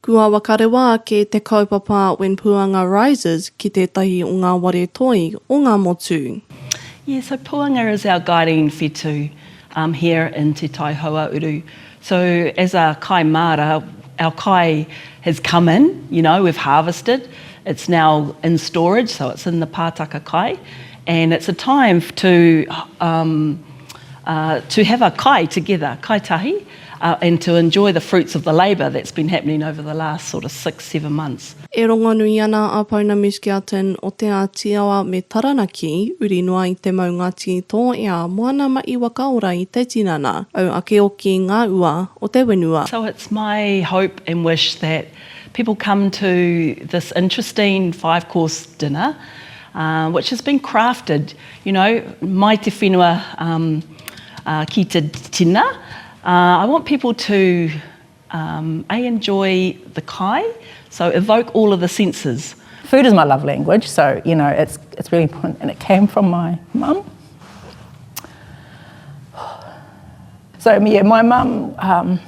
Kua whakarewa ake te kaupapa When Puanga Rises ki tētahi o ngā ware toi o ngā motu. Yeah, so Puanga is our guiding whetū um, here in Te Tai Hauāuru. So as a kai māra, our kai has come in, you know, we've harvested. It's now in storage, so it's in the pātaka kai. And it's a time to, um, uh, to have a kai together, kai tahi, uh, and to enjoy the fruits of the labour that's been happening over the last sort of six, seven months. E rongonui ana a Pounamu Skelton o Te Āti Awa me Taranaki, uri noa i te maunga tītō e a Moana mahi whakaora i te tinana, au ake oki ngā ua o te whenua. So it's my hope and wish that people come to this interesting five-course dinner, uh, which has been crafted, you know, mai te whenua um, uh, ki te tina. Uh, I want people to um, A, enjoy the kai, so evoke all of the senses. Food is my love language, so, you know, it's, it's really important, and it came from my mum. So, yeah, my mum, um,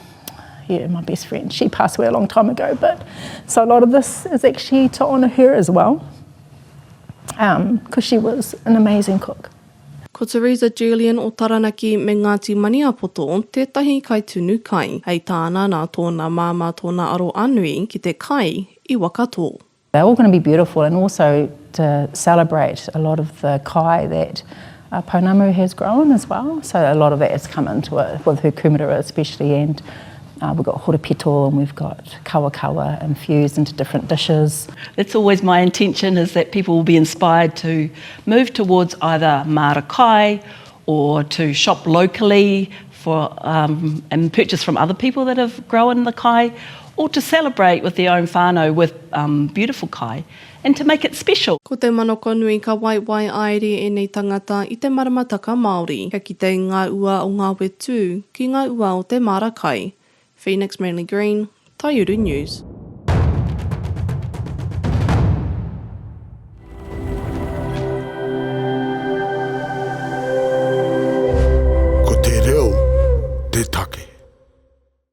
yeah, my best friend, she passed away a long time ago, but so a lot of this is actually to honour her as well, because um, she was an amazing cook. Ko Teresa Julian o Taranaki me Ngāti Maniapoto tētahi kaitunu kai. Hei tāna nā tōna māmā tōna aro anui ki te kai i Wakatō. They're all going to be beautiful and also to celebrate a lot of the kai that uh, Pounamu has grown as well. So a lot of that has come into it with her kumara especially and uh, we've got horopito and we've got kawakawa infused into different dishes. It's always my intention is that people will be inspired to move towards either māra kai or to shop locally for, um, and purchase from other people that have grown the kai or to celebrate with their own whānau with um, beautiful kai and to make it special. Ko te manako nui ka waiwai aere ēnei tangata i te maramataka Māori, kia kite i ngā ua o ngā whetū ki ngā ua o te māra kai. Phoenix Manly Green, Taiuru News.